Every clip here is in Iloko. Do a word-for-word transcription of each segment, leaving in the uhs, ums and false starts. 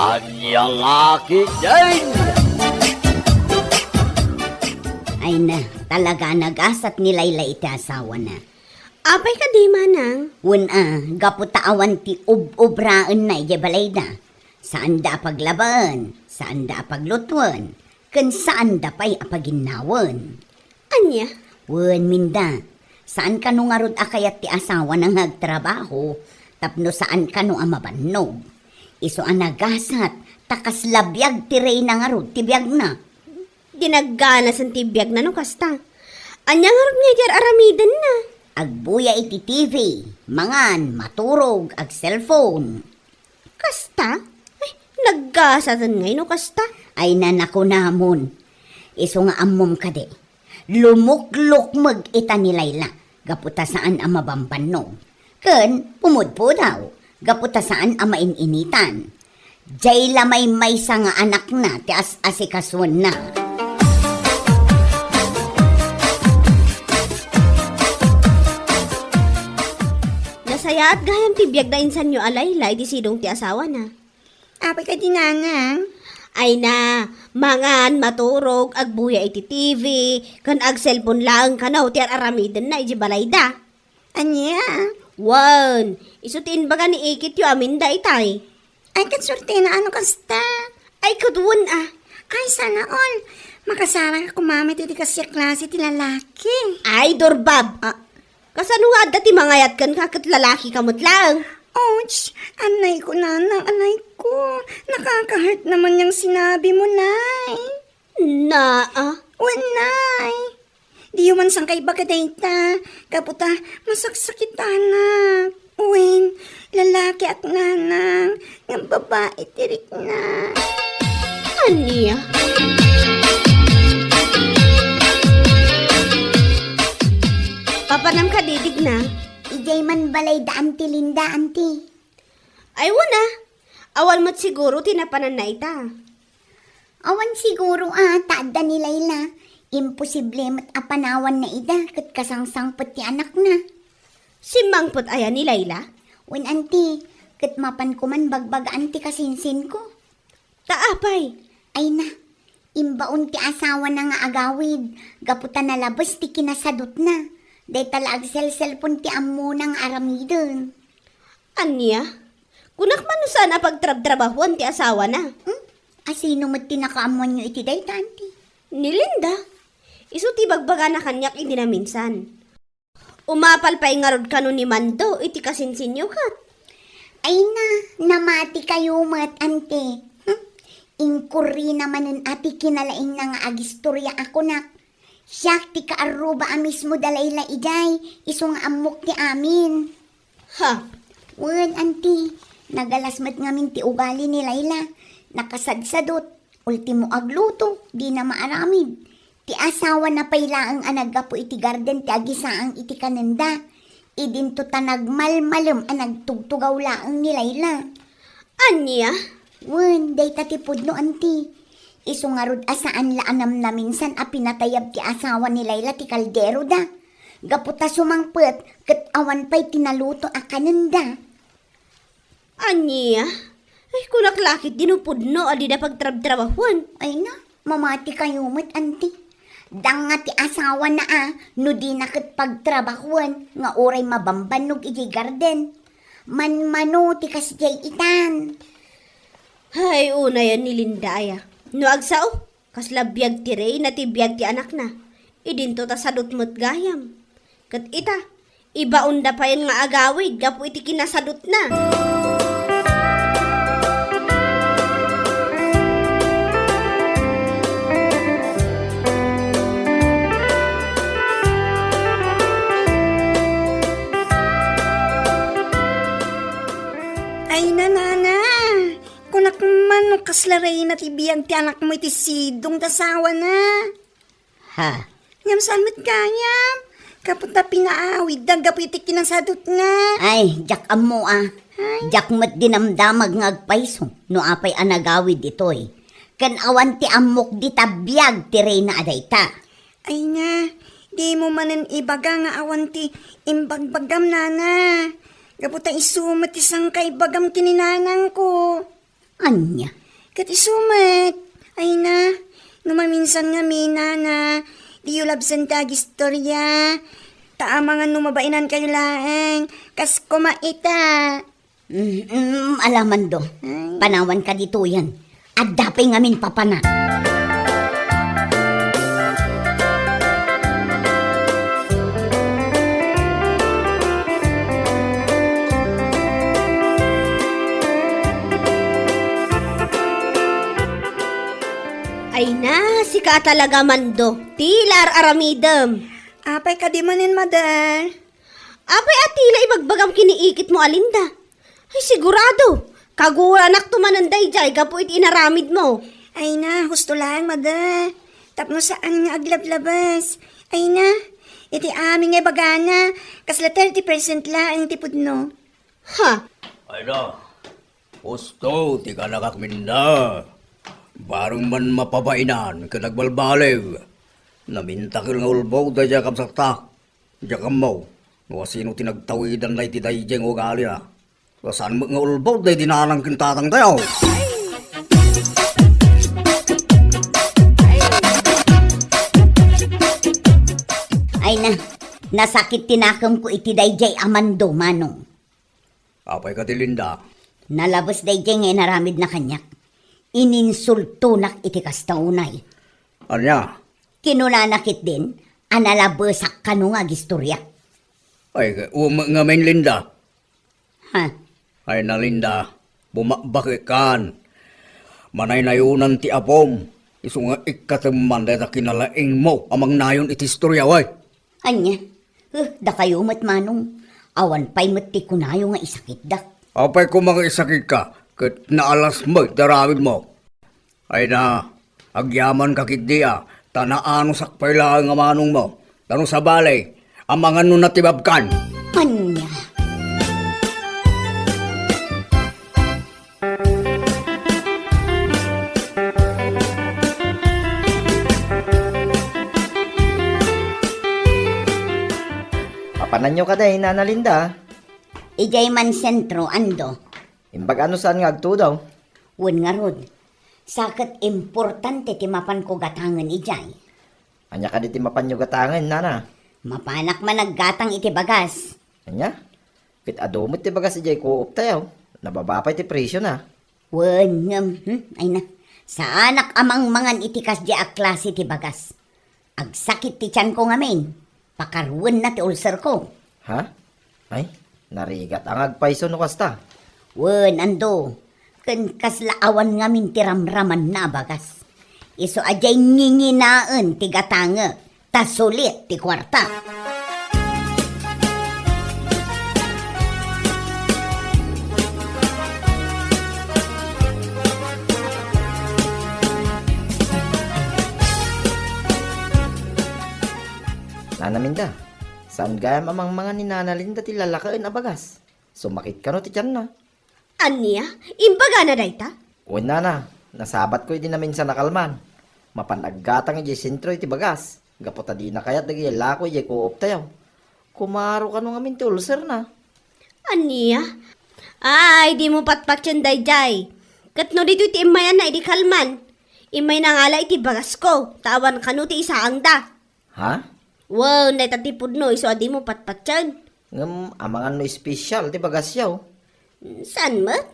Ania nga ketdin? Ay na, talaga nagasat ni Layla iti asawana. Apay kadi, manang? Wen a, gapu ta awan ti ub-ubraenna idiay balayda. Saanda a paglabaen, saanda a paglutuen, ken saanda pay a paginnawen. Ania? Wen, Minda, saan kano ngarud a kayat ti asawana nga agtrabaho tapno saan kano a mabannog. Isu a nagasat, ta kasla biag ti reyna ngarud ti biagna. Di nagganasen ti biagna no kasta. Ania ngarud nga iti ar-aramidenna? Agbuya iti T V, mangan, maturog, ag-cellphone. Kasta? Ay, naggasaten ngay no kasta. Ay, nanakunamon. Isu nga ammom kadi, lumuklukmeg ita ni Layla gapu ta saan a mabambannog. Ken pumudpudaw gapu ta saan a main-initan. Diay la maymaysa nga anakna ti as-asikasuenna. Nasayaat gayam ti biag da insanyo a Layla iti sidong ti asawana. Apay kadi, nanang? Ay na, mangan, maturog, agbuya iti T V, ken ag-cellphone laeng kano ti ar-aramidenna iti balayda. Ania? Wen, isu ti imbaga ni ikityo a Minda itay. Ay, ket suertena a no kasta. Ay, ket wen a. Ay, sana all. Makasarak a koma met iti kasdiay a klase ti lalaki. Ay, Dorbab! Ah. Kasano nga adda ti mangayat kenka ket lalaki ka met laeng? Ouch! Anay ko, nanang, anay ko. Nakaka-hurt naman yang sinabi mo, nay. Naa. Wen, nay. Diyo man sangkay ibaga dayta, gapu ta masaksakitanak. Wen, lalakiak, nanang, ngem babai ti rikna. Ania? Papanam kadi, Digna? Idiay man balayda Anti Linda, anti. Ay, wen a. Awan met siguro ti napananna ita. Awan siguro a, ta adda ni Layla. Imposible met a panawanna ida ket kasangsangpet ti anakna. Simmangpet aya ni Layla? Wen, anti, ket mapan koman bagbagaan ti kasinsinko. Ta apay? Ay na, imbaon ti asawana nga agawid, gapu ta nalabes ti kinasadutna. Dayta la agselselpon ti ammona nga aramiden. Ania? Kunak man no saan a pagtrabtrabahuan ti asawana. Hmm? Asino met ti nakaammoanyo iti dayta, anti? Ni Linda. Isu ti ibagbagana kaniak idi naminsan. Umapal pay ngarud kano ni Mando iti kasinsinyo ket. Ay na, namati kayo met, anti. Hmm? Inkurrina manen a ti kinalaingna nga agistorya a kunak. Siak ti kaarruba a mismo da Layla idiay, isu nga ammok ti amin. Ha? Wen, anti, nagalas met ngamin ti ugali ni Layla. Nakasadsadot, ultimo agluto, dina maaramid. Ti asawana pay laeng a naggapu iti garden ti agisaang iti kanenda. Idinto ta nagmalmalem a nagtugtugaw laeng ni Layla. Ania? Wen, dayta ti pudno, anti. Isu ngarud a saan la a namnaminsan a pinatayab ti asawa ni Layla ti kaldero da. Gapu ta sumangpet ket awan pay ti naluto a kanenda. Ania? Ay, kunak la ketdi no pudno a dida pagtrabtrabahuan. Ay na, mamati kayo met, anti. Danga ti asawana a, no dina ket pagtrabahuan, nga uray mabambannog idiay garden. Manmano ti kasdiay itan. Hay, unayen ni Linda aya. No agsao, kasla biag ti reyna ti biag ti anakna. Idinto ta sadut met gayam. Ket ita, ibaonda payen nga agawid gapu iti kinasadutna. Ay, nanana, kunak man no kasla reyna ti biag ti anakmo iti sidong ta asawana. Ha? Ngem saan met gayam? Gapu ta pinaawidda gapu iti kinasadutna. Ay, diak ammo a. Ay. Diak met dinamdamag nga agpayso no apay a nagawid ditoy. Ken awan ti ammok dita biag ti reyna a dayta. Ay na, dimo manen ibaga nga awan ti imbagbagam, nana. Gapu ta isu met ti sangkaibagam ken ni nanangko. Ania? Ket isu met, ay na, no maminsan ngamin, nana, diyo labsen ti agistorya. Ta amangan no mabainankayo laeng, kas koma ita. Mm, mm, ala Mando, panawanka ditoyen. Adda pay ngamin papanak. Ay na, sika a talaga, Mando. Ti la ar-aramidem. Apay kadi manen, mother? Apay a ti la ibagbagam ken ni iketmo a Linda? Ay, sigurado. Kaguranakto manen daydiay gapu iti inaramidmo. Ay na, husto laeng, mother. Tapno saan nga aglablabas. Ay na, iti amin nga ibagana, kasla thirty percent laeng ti pudno. Ha? Ay na, husto ti kanakak, Linda. Bareng man mapabainan ket agbalbaliw. Namintakel nga ulbod daydiay a kabsatta. Diak ammo no asino ti nagtawidanna iti daydiay nga ugalina. Ta saan met nga ulbod daydi nanang ken tatangtayo. Ay na, nasakit ti nakemko iti daydiay a Mando, Manong. Apay kadi, Linda? Nalabes daydiay nga inaramidna kaniak. Ininsultonak iti kasta unay. Ania? Kinunana ketdin a nalabesak kano nga agistorya. Ay, umek ngamin, Linda. Ha? Ay na, Linda, bumakbakekkan. Manaynayonan ti apom. Isu nga ikkatem man dayta kinalaingmo a mangnayon iti istorya, way. Ania? Eh, dakayo met, Manong. Awan pay met ti kunayo nga isakitda. Apay koma nga isakitka, ket naalas met ti aramidmo. Ay na, agyamanka ketdi a, ta naanusak pay laeng a manongmo. Ta no sabali, amangan no natibabkan. Ania? Papananyo kadi, Nana Linda? Idiay man sentro, Ando. Imbag a no saan nga agtudo? Wen ngarud, sa ket importante ti mapanko gatangen idiay. Ania kadi ti mapanyo gatangen, Nana? Mapanak man aggatang iti bagas. Ania? Ket adu met ti bagas idiay co-op tayo. Nababa pay ti presiona. Wen, ngem, hmm, ay na. Saanak a mangmangan iti kasdiay a klase ti bagas. Agsakit ti tianko ngamin. Pakaruenna ti ulcerko. Ha? Ay, narigat a nga agpayso no kasta. Wen, Ando. Ken kasla awan ngamin ti ramramanna a bagas. Isu a diay nginginaen ti gatange, ta sulit ti kuarta. Nana Minda, saan gayam a mangmangan ni Nana Linda ti lalakaen a bagas? Sumakit kano ti tianna? Ania? Imbagana dayta? Wen, nana, nasabatko idi naminsan a kalman. Mapan aggatang idiay sentro iti bagas, gapu ta dina kayat dagiti lako idiay co-op tayo. Kumaro kano ngamin ti ulcerna. Ania? Ay, dimo patpatien daydiay. Ket no ditoy ti immayanna idi kalman, immayna nga la iti bagasko, ta awan kano ti isaangda. Ha? Wen, dayta ti pudno isu a dimo patpatien. Ngem amangan no espesyal ti bagasyo? Saan met?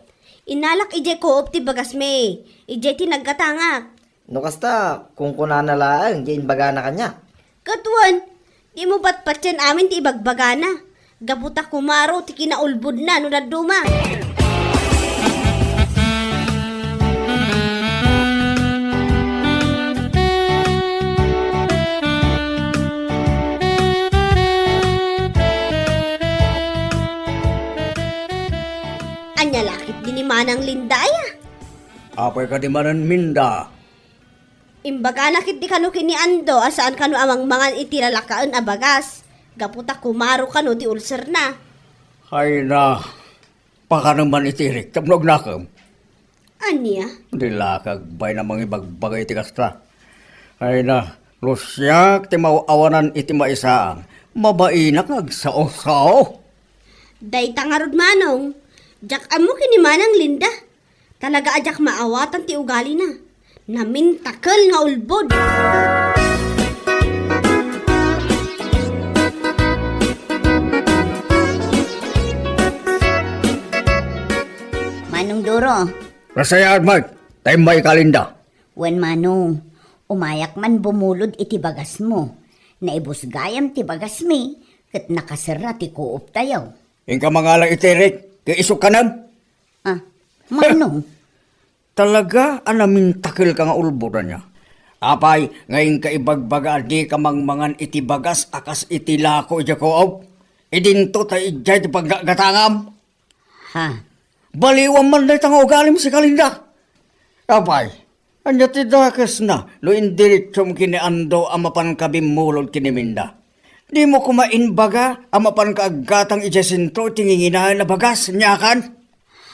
Inalak idiay co-op ti bagasmi. Idiay ti naggatangak. No kasta, kunkunana laeng ti imbagana kaniak. Ket wen, dimo patpatien amin ti ibagbagana. Gapu ta kumaro ti kinaulbodna no dadduma. Ania la ketdi ni Manang Linda aya? Apay kadi manen, Minda? Imbagana ketdi kano ken ni Ando a saan kano a mangmangan iti lalakaen a bagas, gapu ta kumaro kano ti ulserna. Ay na, pakanem man iti irik tapno agnakem. Ania? Di la ka agbayna mangibagbaga iti kasta. Ay na, no siak ti maaw-awanan iti maisaan, mabainak nga agsao-sao. Dayta ngarud, Manong, diak ammo ken ni Manang Linda. Talaga a diak maawatan ti ugalina. Namintakel nga ulbod. Manong Duro. Nasayaat met, ta immay ka, Linda. Wen, Manong, umayak man bumulod iti bagasmo. Naibus gayam ti bagasmi, ket nakaserra ti kuoptayo. Inka mangala iti Eric, ket isu kanem? Ah, Manong? Talaga a namintakelka nga ulbod ania. Apay, nga inka ibagbaga a dika mangmangan iti bagas a kas iti lako idiay kuop? Idinto ta idiay ti paggatgatangam. Ha? Baliwam man dayta nga ugalim, sika, Linda. Apay, ania ti dakesna no indiretsom ken ni Ando a mapanka bimmulod ken ni Minda? Dimo koma imbaga a mapanka aggatang idiay sentro iti nginginaen a bagas, ania kan?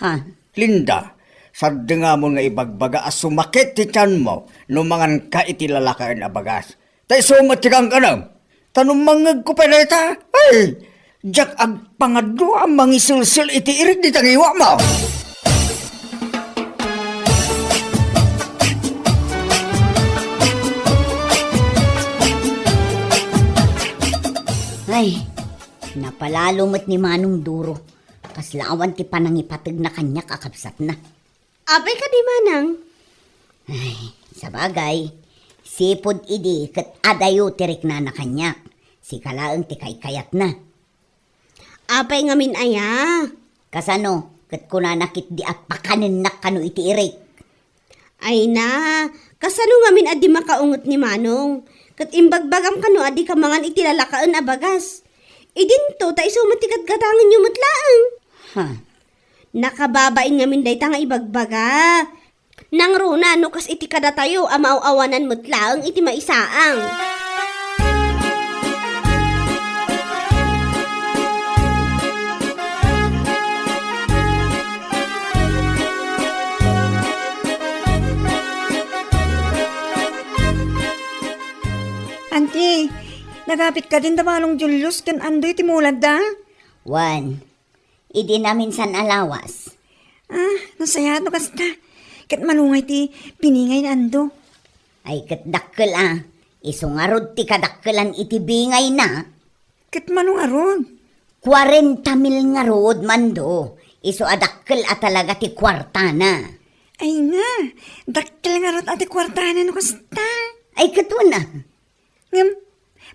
Ha? Linda, saddengamon nga ibagbaga a sumakit ti tianmo no manganka iti lalakaen a bagas. Ta isu met ti kankanam. Ta no mangngegko pay dayta, ay, diak agpangadua a mangiselsel iti Eric dita ngiwatmo. Ay, napalalo met ni Manong Duro. Kasla awan ti panangipategna kaniak a kabsatna. Apay kadi, Manang? Ay, sabagay, sipud idi ket adayo ti riknana kaniak. Sika laeng ti kaykayatna. Apay ngamin aya? Kasano ket kunana ketdi a pakanennak kano iti Eric? Ay na, kasano ngamin a di makaunget ni Manong? Ket imbagbagam kano a dika mangan iti lalakaen a bagas. Idinto ta isu met ti gatgatangenyo met laeng. Ha? Nakababain ngamin dayta nga ibagbaga. Nangruna no kas iti kadatayo a maaw-awanan met laeng iti maisaang. Auntie, nagapit kadin da Manong Julius ken Andoy ti muladda? Wen, idi naminsan a lawas. Ah, nasayaat no kasta. Ket mano ngay ti biningay ni Ando? Ay, ket dakkel a. Isu ngarud ti kadakkelan iti bingayna. Ket mano ngarud? Kuarenta mil ngarud, Mando. Isu a dakkel a talaga ti kuartana. Ay nga, dakkel ngarud a ti kuartana no kasta. Ay, ket wen a. Ngem,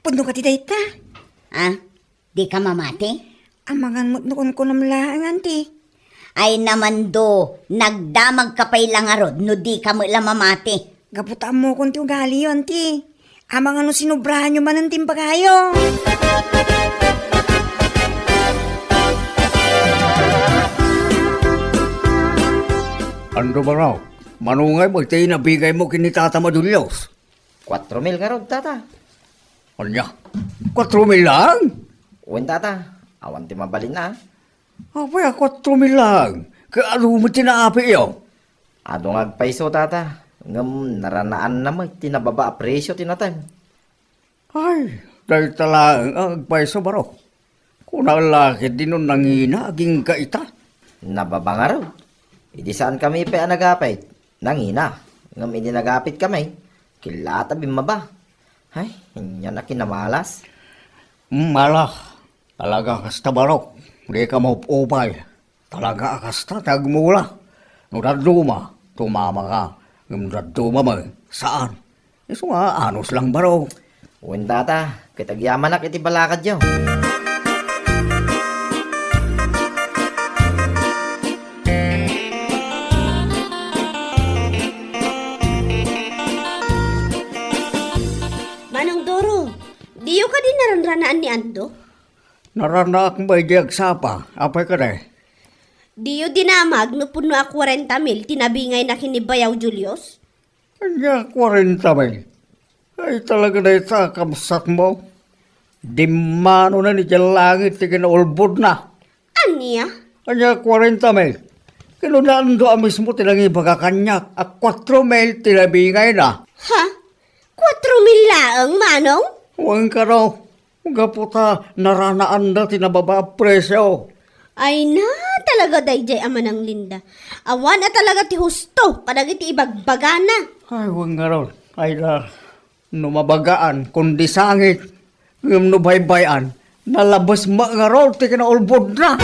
pudno ka ti dayta? Ah, dika mamati? Amangan met no kunkunam laeng, Auntie. Ay, Mando, nagdamagka pay la ngarud no dika met la mamati. Gapu ta ammokon ti ugaliyo, Auntie. Amangan no sinobrahanyo manen ti imbagayo. Ando, Barok, mano ngay met ti nabigaymo ken ni Tata Madullos? Kuatro mil ngarud, Tata. Ania? Kuatro mil laeng? Wen, Tata. Awan ti mabalin a. Apay a kuatro mil laeng? Ket adu met ti naapiyo? Adu nga agpayso, Tata. Ngem naranaanna met ti nababa a presio ti nateng. Ay, dayta laeng a agpayso, Barok. Kuna la ketdi no nangina agingga ita? Nababa ngarud. Idi saankami pay a nagapit, nangina. Ngem idi nagapitkami, killa ta bimmaba. Ay, ania a kinamalas. Mm, ala. Talaga kasta, Barok. Dika maupupay. Talaga a kasta ti agmula. No dadduma, tumama ka. Ngem no dadduma met, saan. Isu nga, anus lang, Barok. Wen, Tata, ket agyamanak iti balakadyo. Manong Doro, diyo kadi naranranaan ni Ando? Naranaak met idi agsapa. Apay kadi? Diyo dinamag no pudno a kuarenta mil ti nabingayna ken ni Bayaw Julius? Ania, kuarenta mil? Ay, talaga dayta a kabsatmo. Dimmanonen idiay langit ti kinaulbodna. Ania? Ania, kuarenta mil? Kinuna Ando a mismo ti nangibaga kaniak a kuatro mil ti nabingayna. Ha? Kuatro mil laeng, Manong? Wen kano. Gapu ta naranaanda ti nababa a presio. Ay na, talaga daydiay a Manang Linda. Awan a talaga ti husto kadagiti ibagbagana. Ay, wen ngarud. Ay da, no mabagaan, kundi sangit. Ngem no baybay-an, nalabes met ngarud ti kinaulbodna.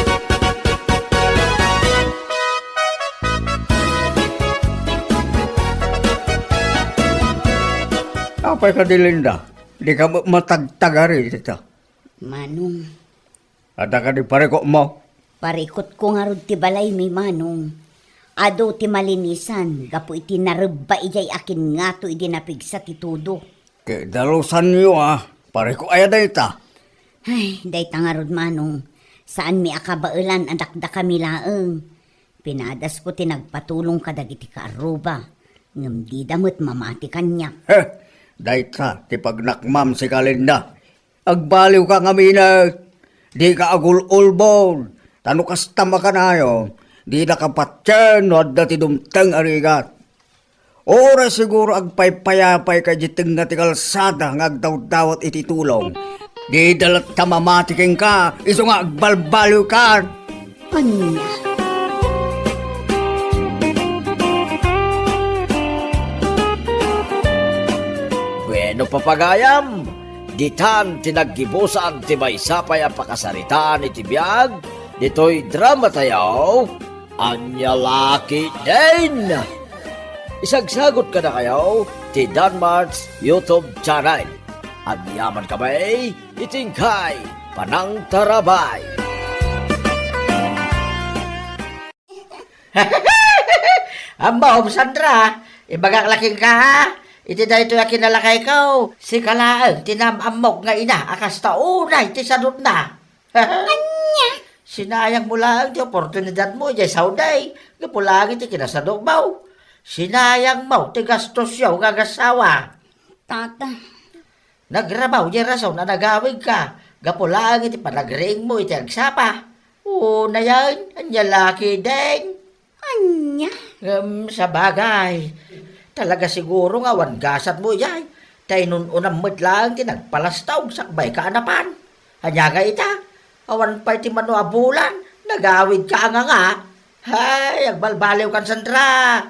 Apay kadi, Linda? Dika met matagtagari dita. Manong. Adda kadi parikutmo? Parikutko ngarud ti balaymi, Manong. Adu ti malinisan gapu iti narebba idiay akingngato idi napigsa ti tudo. Ket dalusanyo a, pariko aya dayta? Ay, dayta ngarud, Manong. Saanmi a kabaelan a dakdakami laeng. Pinadasko ti nagpatulong kadagiti kaarruba, ngem dida met mamati kaniak. He, dayta ti pagnakmam, sika Linda. Agbaliwka ngamin, dika agul-ulbod, ta no kasta makanayon, didaka patien no adda ti dumteng a rigat. Uray siguro agpaypayapayka idiay tengnga ti kalsada nga agdawdawat iti tulong. Dida latta mamati kenka, isu nga agbalbaliwkan. Ania? Bueno, papagayam, ditan ti naggibusan ti maysa pay a pakasaritaan iti biag ditoy dramatayo, Ania la ketdin! Isagsagut kadakayo ti Danmart's YouTube channel. Agyamankami iti inkay panangtarabay. Ammom, Sandra, ibagak la kenka, ha? Iti daytoy a kinalakayko, sika laeng ti naam-ammok nga ina a kasta unay ti sadutna. Ania? Sinayangmo laeng ti oportunidadmo idiay Saudi, gapu laeng iti kinasadutmo. Sinayangmo ti gastosyo nga agassawa. Tata. Nagrabaw diay rason a nagawidka, gapu laeng iti panagriingmo iti agsapa. Unayen, ania la ketdin? Ania? Ngem sabagay, talaga siguro nga awan gasatmo idiay, ta inun-unam met laeng ti nagpalastog sakbayka a napan. Ania nga ita, awan pay ti mano a bulan, nagawidka a nganga. Hay, agbalbaliwkan, Sandra.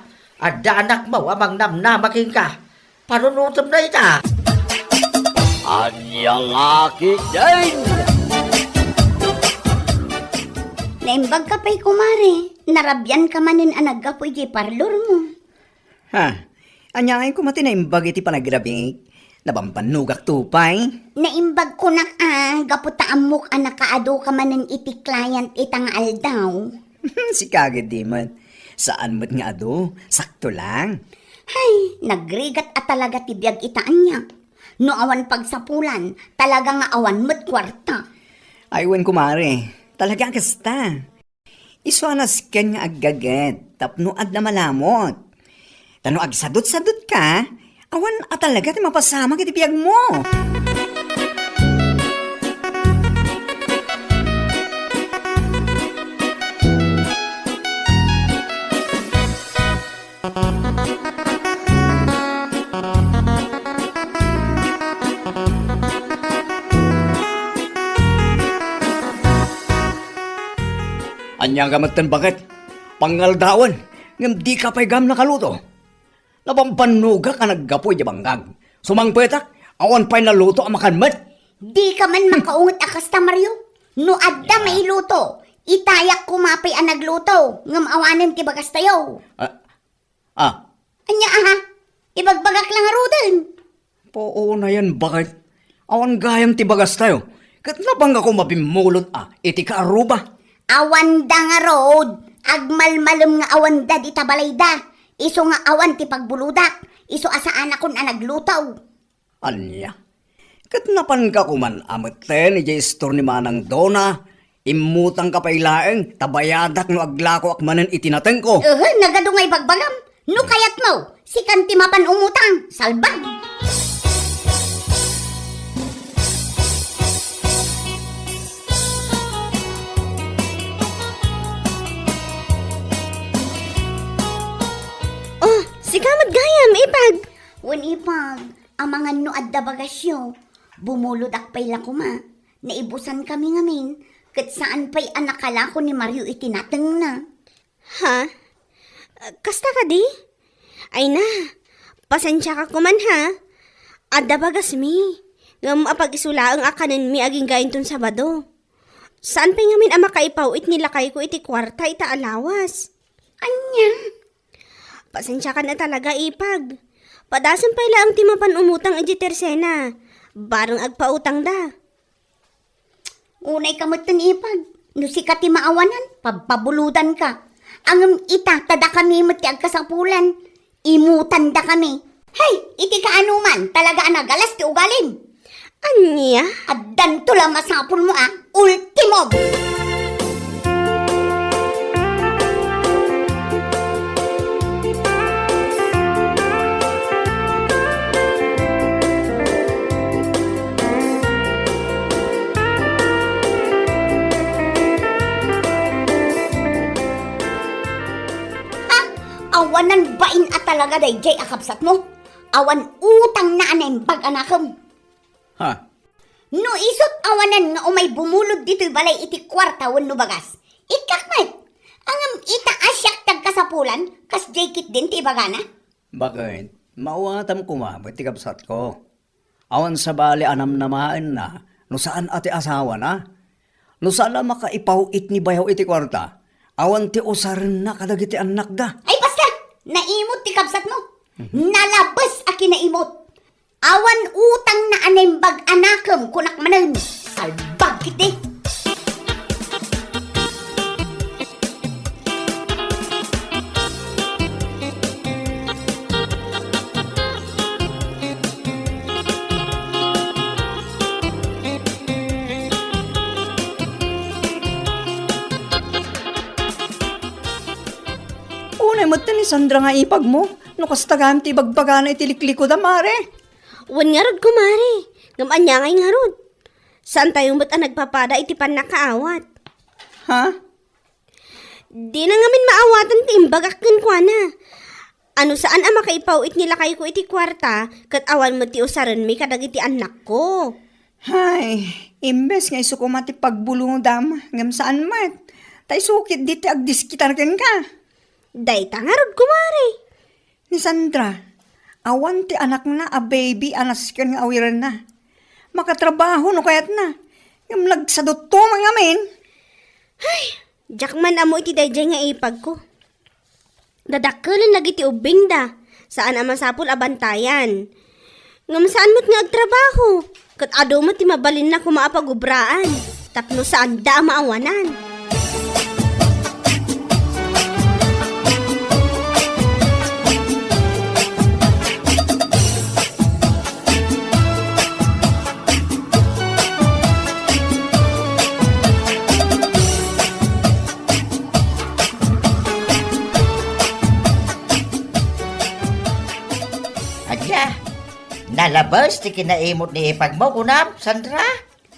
Adda anakmo a mangnamnama kenka. Panunotem dayta. Ania la ketdin? Naimbagka pay, kumare. Narabianka manen a naggapu idiay parlormo. Ha? Ania ngay koma ti naimbag iti panagrabiek? Nabambannogakto pay. Naimbag kunak a, gapu ta ammok a nakaadu ka manen iti client ita nga aldaw. Sika gayam met. Saan met nga adu, sakto lang. Hay, nagrigat a talaga ti biag ita ania. No awan pagsapulan, talaga nga awan met kuarta. Ay, wen, kumare, talaga a kasta. Isu a nasken nga aggaget tapno adda malamot. Ta no agsadutsadutka, awan a talaga ti mapasamak iti biagmo. Ania nga metten, baket? Pangaldawen, ngem dika pay gayam nakaluto. Nabambannogak a naggapu idiay bangkag. Sumangpetak, awan pay naluto a makan met. Dika man makaunget a kasta, Mario. No adda mailuto, itayak koma pay a nagluto, ngem awanen ti bagastayo. Ah, ah. Ania, aha? Ibagbagak la ngaruden. Puonayen, baket? Awan gayam ti bagastayo. Ket napanka koma bimmulod a iti kaarruba. Awanda ngarud, agmalmalem nga awanda dita balayda. Isu nga awan ti pagbulodak, isu a saanakon a nagluto. Ania? Ket napanka koman a metten idiay istor ni Manang Dona, immutangka pay laeng ta bayadak no aglakoak manen iti natengko. Ehe, nagadu nga ibagbagam. No kayatmo, sikan ti mapan umutang. Salbag! Oh, sika met gayam, Ipag. Wen, Ipag. Amangan no adda bagasyo, bumulodak pay la koma. Naibusankami ngamin, Ket saan pay a nakalako ni Mario iti natengna. Ha? Kasta kadi? Ay na, pasensiaka koman ha. Adda bagasmi, ngem apag-isu laeng a kanenmi agingga inton Sabado. Saan pay ngamin a makaipaw-it ni lakayko iti kuarta ita a lawas. Ania? Pasensiakan a talaga, Ipag. Padasem pay laeng ti mapan umutang idiay Tercena. Bareng agpautangda. Unayka metten, Ipag. No sika ti maawanan, pabpabulodanka. Ngem ita, ta dakami met ti agkasapulan. Imutandakami. Hay, iti kaanoman, talaga a nagalas ti ugalim. Ania? Addanto la masapulmo a ultimum. Ha? Awanan bain a talaga daydiay a kabsatmo? Awan utangna a naimbag a nakem. Ha? No isut awanan nga umay bumulod ditoy balay iti kuarta wenno bagas, ikkak met. Ngem ita a siak ti agkasapulan, kasdiay ketdin ti ibagana. Baket, maawatam koma met ti kabsatko. Awan sabali a namnamaenna no saan a ti asawana. No saan a makaipaw-it ni bayaw iti kuarta, awan ti usarenna kadagiti annakda. Ay, basta! Naimot ti kabsatmo. Mhm. Nalabes a kinaimot. Awan utangna a naimbag a nakem, kunak manen. Salbag iti. Unay met ni Sandra nga ipagmo, no kasta gayam ti ibagbagana iti liklikod a, mare. Wen ngarud, kumare. Ngem ania ngay ngarud? Saantayo met a nagpapada iti pannakaawat. Ha? Dina ngamin maawatan ti imbagak kenkuana. Ano saan a makaipaw-it ni lakayko iti kuarta, ket awan met ti usarenmi kadagiti annakko. Hay, imbes nga isu koma ti pagbulodam, ngem saan met. Ta isu ketdi ti agdiskitar kenka. Dayta ngarud, kumare. Ni Sandra, awan ti anakna a baby a nasken nga awirenna. Makatrabaho no kayatna. Ngem nagsadutto man ngamin. Ay, diak man ammo iti daydiay nga ipagko. Dadakkelen dagiti ubbingda. Saan a masapul a bantayan. Ngem saan met nga agtrabaho, ket adu met ti mabalinna koma a pagubraan, tapno saanda a maawanan. Ania, nalabes ti kinaimot ni ipagmo, kunam, Sandra?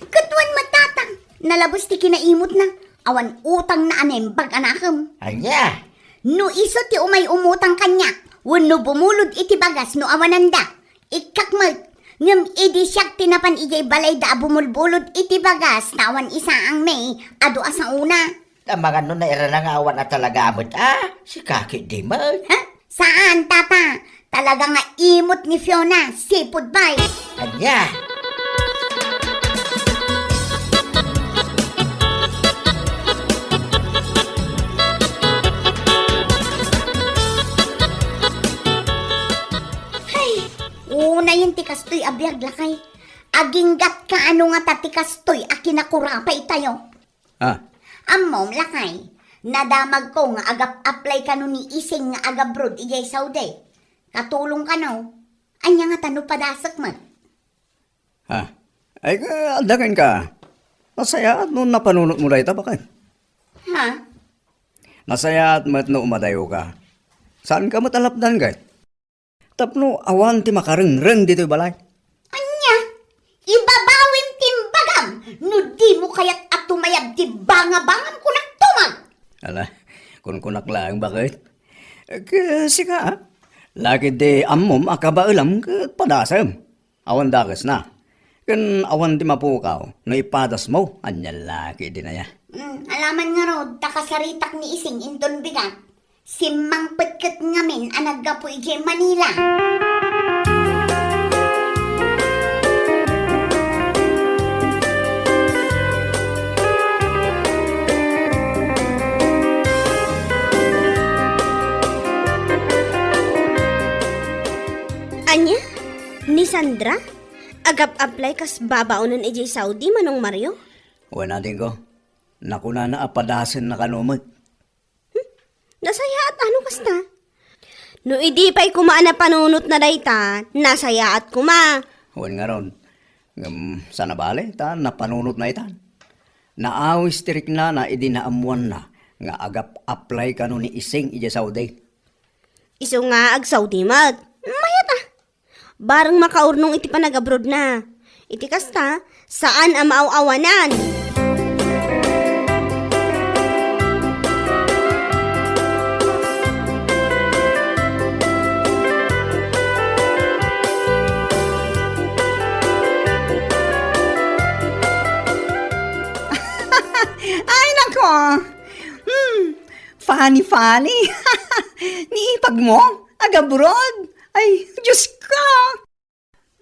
Ket wen met, tata, nalabes ti kinaimotna. Awan utangna a naimbag a nakem. Ania? No isu ti umay umutang kaniak, wenno bumulod iti bagas no awananda, ikkak met. Ngem idi siak ti napan idiay balayda a bumulbulod iti bagas ta awan isaangmi, adu a saona. Amangan no nairana nga awan a talaga met a, sika ketdi met. Ha? Saan, tata. Talaga nga imot ni Fiona, seafood boy. Ania? Hay, unayen ti kastoy a biag, lakay. Aginggatka ano ngata ti kastoy a kinakurapay tayo. Ah. Ammom, lakay, nadamagko nga agap-apply kano ni Ising nga agabroad idiay Saudi. Katulong kano. Ania ngata no padasek met? Ah. Ay, ka, adda kenka. Nasayaat no napanunotmo dayta, baket. Ha? Nasayaat met no umadayoka. Saanka met a lapdan, ket? Tapno awan ti makarengreng ditoy balay. Ania? Ibabawim ti imbagam no dimo kayat a tumayab ti bangabangam, kunak, tumag! Ala, kunkunak laeng, baket. Ket sika, lakay, di ammom a kabaelam ket padasem. Awan dakesna. Ken awan ti mapukaw no ipadasmo, ania la ketdin aya? Mm, alaman ngarud, ta kasaritak ni Ising inton bigat. Simmangpet ket ngamin a naggapu idiay Manila. Ania? Ni Sandra? Agap-apply kas babaonen idiay Saudi, Manong Mario? Wen, adingko. Nakunana a padasenna kano met. Hmm? Nasayaat a no kasta? No idi pay koma a napanunotna dayta, nasayaat koma. Wen ngarud. Ngem saan a bale ta napanunotna itan. Naawis ti riknana idi naammoanna nga agap-apply kano ni Ising idiay Saudi. Isu nga ag-Saudi met. Mayat a. Bareng makaurnong iti panagabrodna. Iti kasta, saan a maaw-awanan. Ay, nako! Hmm, funny, funny. Ni ipagmo, agabroad. Ay, Diyos ko!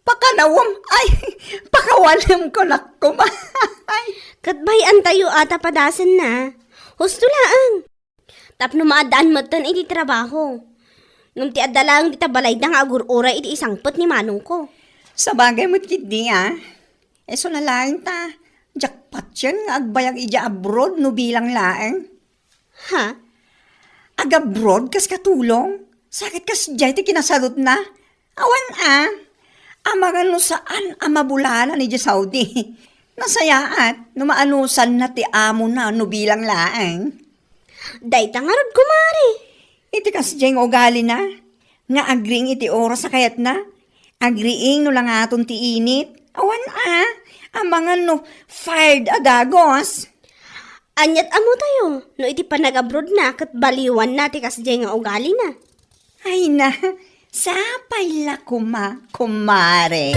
Pakanawem, ay, pakawanem ko, nak, koma. Ay. Ket bay-antayo a ta padasenna. Husto laeng. Tapno maaddaan metten iti trabaho. Ngem ti adda laeng dita balayda nga agur-uray iti isangpet ni manongko. Sabagay met ketdi, a. Isu na laeng ta, jackpot yan nga agbayag idiay abroad no bilang laeng. Ha? Agabroad kas katulong? Sakit kasdiay ti kinasarutna? Awan a. Amangan no saan a mabulanan idiay Saudi. Nasayaat no maanusanna ti amona no bilang laeng. Dayta ngarud, kumare. Iti kasdiay nga ugalina, nga agriing iti oras a kayatna, agriing no langaton ti init. Awan a, amangan no fired a dagos. Aniat ammotayo no iti panagabrodna ket baliwanna ti kasdiay nga ugalina? Ay na, sapay la koma, kumare.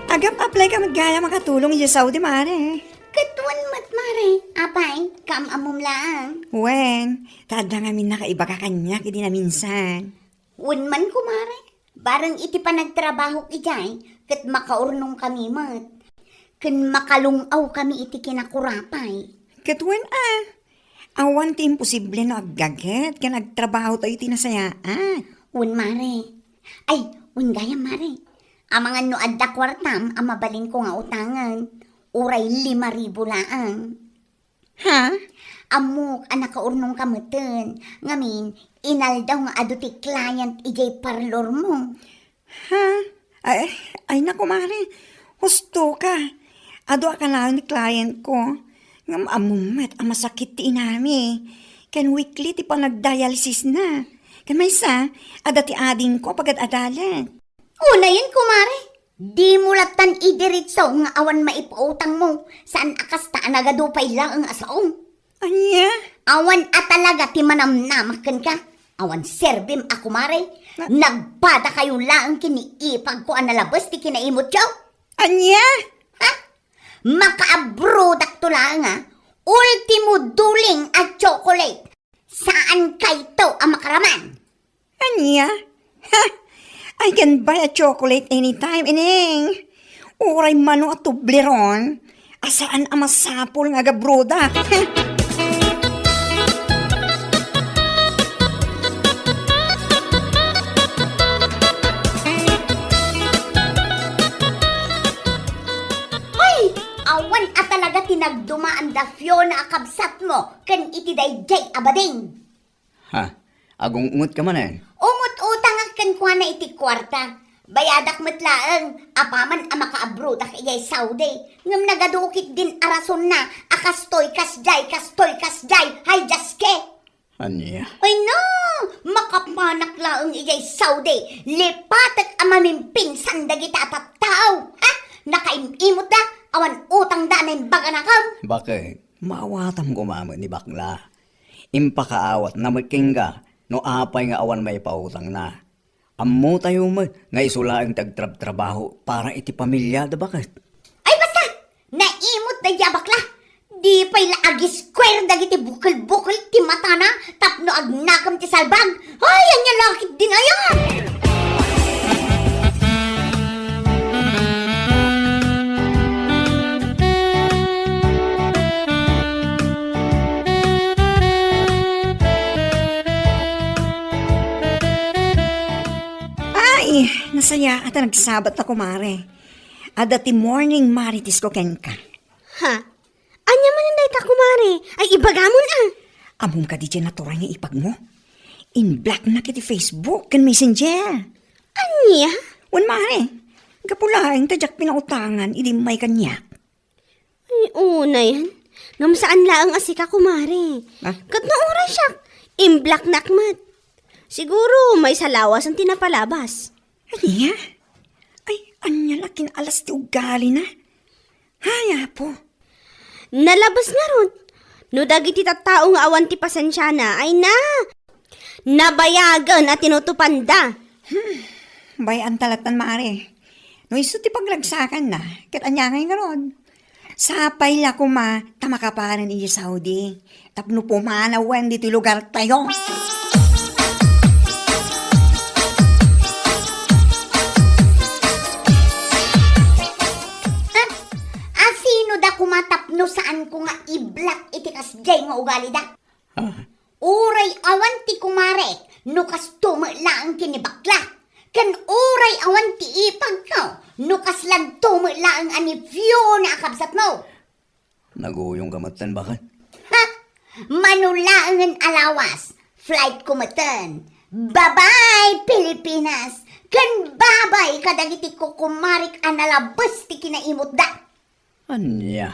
Agap-apply ka met gayam a katulong idiay Saudi, mare. Ket wen met, mare. Apay, kaam-ammom laeng? Wen, ta adda ngamin nakaibaga kaniak idi naminsan. Wen man, kumare. Bareng iti panagtrabahok idiay, ket makaurnongkami met. Ken makalung-awkami iti kinakurapay. Ket wen a, awan ti imposible no aggaget ken agtrabahotayo iti nasayaat. Wen, mare. Ay, wen gayam, mare. Amangan no adda kuartam a mabalinko nga utangen, uray lima ribu laeng. Ha? Ammok a nakaurnongka metten, ngamin, inaldaw nga adu ti client idiay parlormo. Ha? Ay, ay, naku, mare. Husto ka. Adu a kanayon ni client ko. Ngem ammom met a masakit ti inami. Ken weekly ti panagdialysisna. Ken maysa, adda ti adingko a pagad-adalet. Unayen, kumare. Dimo lattan idiretso nga awan maipautangmo. Saan a kasta a nagadu pay laeng a saom. Ania? Awan a talaga ti manamnamak kenka. Awan serbim a kumare. Na- Nagpadakayo laeng ken ni ipagko a nalabes ti kinaimutyo. Ania? Ha? Makaabrodakto laeng a ultimo duling a chocolate. Saankayto a makaraman. Ania? Ha? I can buy a chocolate anytime, Ineng. Uray mano a tubliron, a saan a masapul nga agabrodak. Hoy! Awan a talaga ti nagdumaan da Fiona a kabsatmo ken iti daydiay a bading. Ha? Agung-ungetka manen? Ungot-utangak kenkuana iti kuarta. Bayadak met laeng, apaman a makaabrodak idiay Saudi. Ngem nagadu ketdin a rasonna a kastoy kasdiay, kastoy kasdiay. Hay, Dios ke! Ania? Ay, no! Makapanak laeng idiay Saudi. Lipatek a mamimpinsan dagita a tattao. Ha? Nakaim-imotda? Awan utangda a naimbag a nakam. Bakit? Maawatam koma met ni bakla. Impakaawatna met kenka no apay nga awan maipautangna. Ammotayo met nga isu laeng ti agtrabtrabaho para iti pamiliada, bakit? Ay, basta! Naimot daydi a bakla! Di pay la agiskuer dagiti bukel-bukel ti matana tapno agnakam ti salbag! Ay, ania la ketdin aya! Ay, nasayaat a nagsabat ta, kumare. Adda ti morning maritesko kenka. Ha? Ania manen dayta, kumare? Ay, ibagamon a. Ammom kadi diay naturay nga ipagmo? In-blocknak iti Facebook ken Messenger. Ania? Wen, mare, gapu laeng ta diak pinautangan idi immay kaniak. Ay, unayen. Ngem saan laeng a sika, kumare. Ah? Ket no uray siak, in-blocknak met. Siguro, maysa lawasen ti napalabas. Ania? Ay, ania la kin-alas ti ugalina? Ay, Apo. Nalabes ngarud. No dagiti tattao nga awan ti pasensiana, ay na, nabayagen a tinutupanda. Hmm, bay-anta lattan, mare. No isu ti pagragsakanna, ket ania ngay ngarud? Sapay la koma ta makapanen idiay Saudi tapno pumanawen ditoy lugartayo. Ah, asino da koma tapno saanko nga i-block iti kasdiay nga ugalida? Ah. Uray awan ti kumarek, no kasto met laeng ken ni bakla. Ken uray awan ti ipagko, no kaslanto met laeng a nephew na a kabsatmo. Naguyongka metten, baket? Ha? Mano laengen a lawas, flight ko metten. Bye-bye, Pilipinas! Ken bye-bye kadagiti kukumarek a nalabes ti kinaimutda. Ania?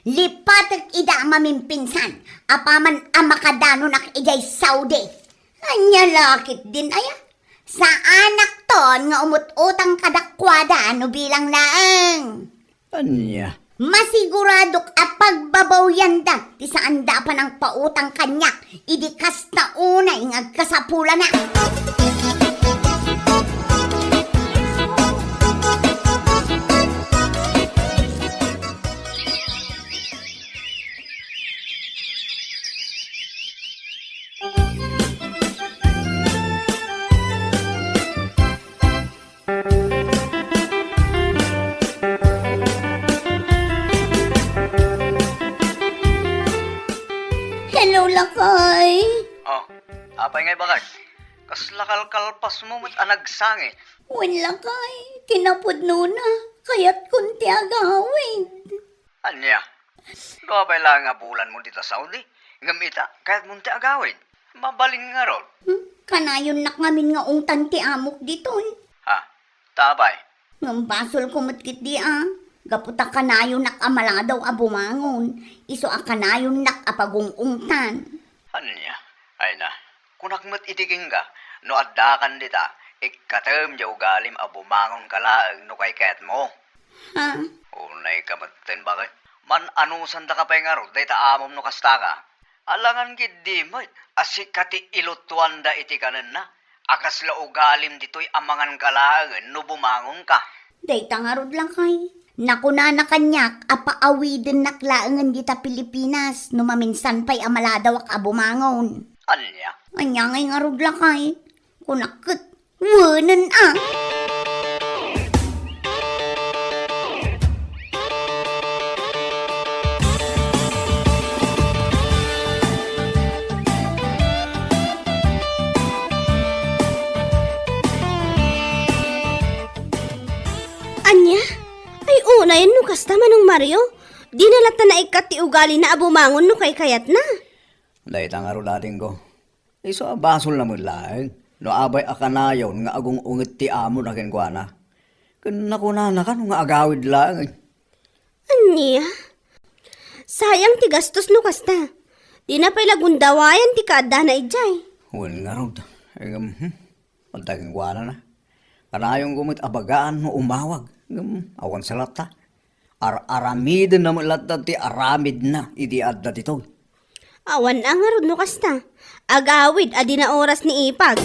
Lipatek ida a mamimpinsan, apaman a makadanonak idiay Saudi. Ania la ketdin aya? Saanakton nga umut-utang kadakuada no bilang laeng. Ania? Masiguradok a pagbabawyanda ti saanda a panangpautang kaniak idi kasta unay nga agkasapulana. Hello, lakay. Oh, apay ngay, baket? Kasla kalkalpasmo met a nagsangit. Wen, lakay, kinapudnona, kayatkon ti agawid. Ania? Dua pay laeng a bulanmo dita Saudi, ngem ita, kayatmon ti agawid. Mabalin ngarud. Hmm, kanayonnak ngamin nga ungtan ti amok ditoy. Ha? Ta apay? Ngem basolko met ketdi a, gapu ta kanayonak a maladaw a bumangon, isu a kanayonnak a pagung-ungtan. Ania? Ay na, kunak met iti kenka, no addakan dita, ikkatem diay ugalim a bumangonka laeng no kaykayatmo. Ha? Unayka metten, baket? Man-anusandaka pay ngarud dayta amom no kastaka. Alangan ketdi met a sika ti ilutuanda iti kanenna a kasla ugalim ditoy a manganka laengen no bumangonka. Dayta ngarud, lakay. Nakunana kaniak a paawidennak laengen dita Pilipinas no maminsan pay a maladawak a bumangon. Ania? Ania ngay ngarud, lakay? Kunak ket, wenen a. Ania? Ay, unayen no kasta, Manong Mario. Dina latta naikkat ti ugalina a bumangon no kaykayatna. Dayta ngarud, adingko. Isu a basolna met laeng no apay a kanayon nga agung-unget ti amona kenkuana. Ken nakunanaka no nga agawid laeng. Ania? Sayang ti gastos no kasta. Dina pay la gundawayan ti kaaddana idiay. Wen ngarud. Ngem, hmm, adda kenkuana na. Kanayonko met a bagaan no umawag. Ngem, awan sa latta. Ar-aramidenna met latta ti aramidna idi adda ditoy. Awan a ngarud no kasta. Agawid a di naoras ni Ipag.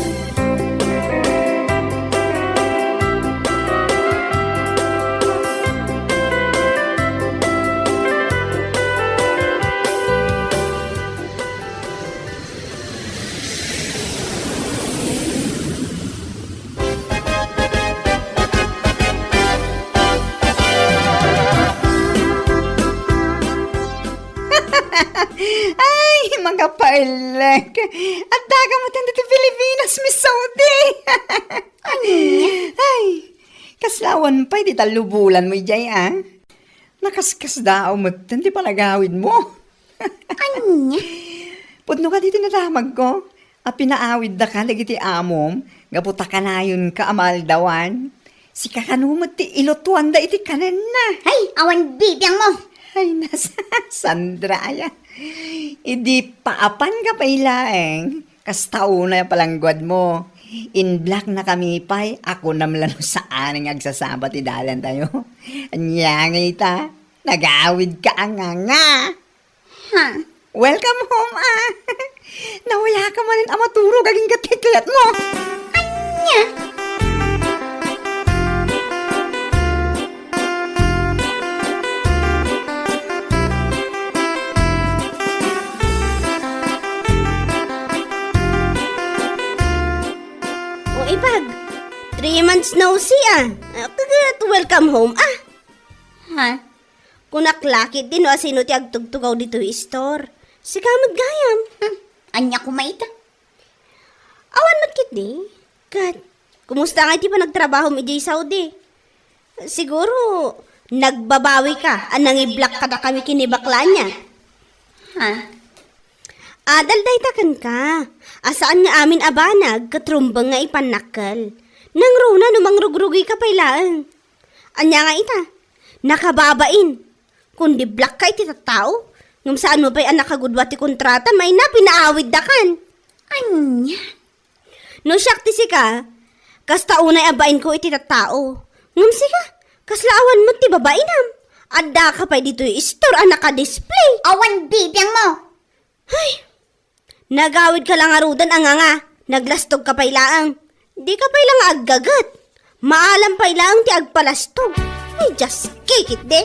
Ay, makapaellek. Adda ka met ditoy Pilipinas, Miss Saudi. Ania? Ay, kasla awan pay ti tallo bulanmo idiay, a? Nakaskasdaaw metten ti panagawidmo. Ania? Pudno kadi ti nadamagko a pinaawidda ka dagiti amom gapu ta kanayonka a maaldawan. Sika kano met ti ilutuanda iti kanenna. Hay, awan bibiangmo! Hay, nas-, Sandra, aya. Idi paapanka pay laeng, kasta unay a palangguadmo. Inblock na kami pay, a kunam la no saan nga agsasaba ti dalantayo. Ania nga ita, nagawidka a nganga. Ha? Welcome home, a. Nawayaka manen a maturog agingga ti kayatmo. Ania? O, Ipag, three months no see, a. Ah, kagat, welcome home, a. Ha? Kunak la ketdi no asino ti agtugtugaw ditoy store. Sika met gayam. Hmm, ania koma ita? Awan met ketdi. Ket, kumusta ngay ti panagtrabahom idiay Saudi? Siguro, nagbabawika a nangiblak kadakami ken ni bakla ania. Ha? Adal dayta kenka. A saan nga amin a banag ket rumbeng nga ipannakkel. Nangruna no mangrugrugika pay laeng. Ania nga ita? Nakababain. Kundi blakka iti tattao, ngem saanmo pay a nakagudua ti kontrata, mayna, pinaawiddakan. Ania? No siak ti sika, kasta unay a bainko iti tattao. Ngem sika, kasla awan met ti babainam. Addaka pay ditoy store a nakadisplay. Awan bibiangmo. Hay! Nagawidka la ngaruden a nganga, naglastogka pay laeng. Dika pay la nga aggaget. Maalam pay laeng ti agpalastog. Ay, just kick it, de.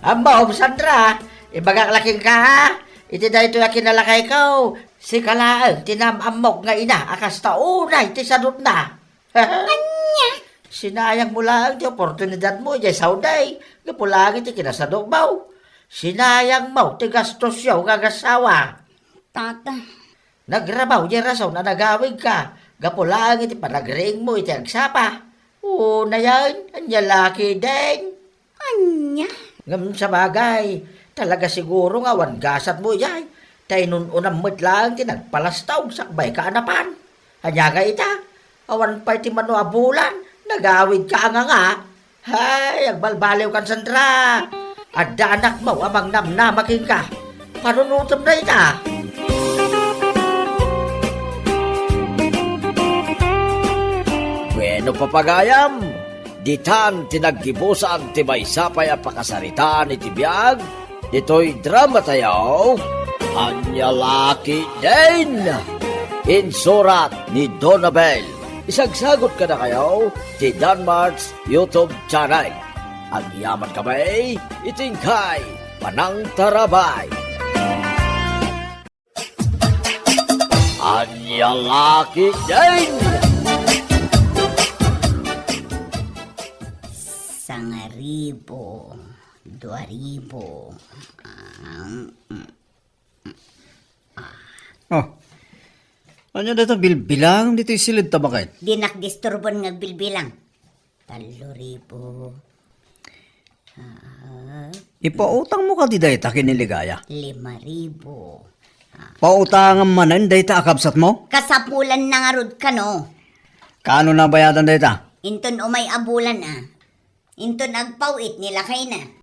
Ammom, Sandra, ibagak la kenka, ha? Iti daytoy a kinalakayko, sika laeng ti naam-ammok nga ina a kasta unay ti sadutna. Ania? Sinayangmo laeng ti oportunidadmo idiay Saudi, gapu laeng iti kinasadutmo. Sinayangmo ti gastosyo nga agassawa. Tata. Nagrabaw diay rason a nagawidka, gapu laeng iti panagriingmo iti agsapa. Unayen, ania la ketdin? Ania? Ngem sabagay, talaga siguro nga awan gasatmo idiay, ta inun-unam met laeng ti nagpalastog sakbayka a napan. Ania nga ita? Awan pay ti mano a bulan, nagawidka a nganga. Hay, agbalbaliwkan, Sandra. Adda anakmo a mangnamnama kenka. Panunotem dayta. Bueno, papagayam, ditan ti naggibusan ti maysa pay a pakasaritaan iti biag ditoy dramatayo, Ania la ketdin? Insurat ni Donabel. Isagsagut kadakayo ti Danmart's YouTube channel. Agyamankami iti inkay panangtarabay. Ania la ketdin? Sangaribu, duaribu. Ah, mm. Oh. Ania dayta bilbilang ditoy siled ta baket? Dinak disturban nga agbilbilang. Tallo ribu. Ah. Ipautangmo kadi dayta ken ni Ligaya? Lima ribu. Ah. Pautangam manen dayta a kabsatmo? Kasapulan na ngarud kano. Kaano nabayadan dayta? Inton umay a bulan a. Inton agpaw-it ni lakayna.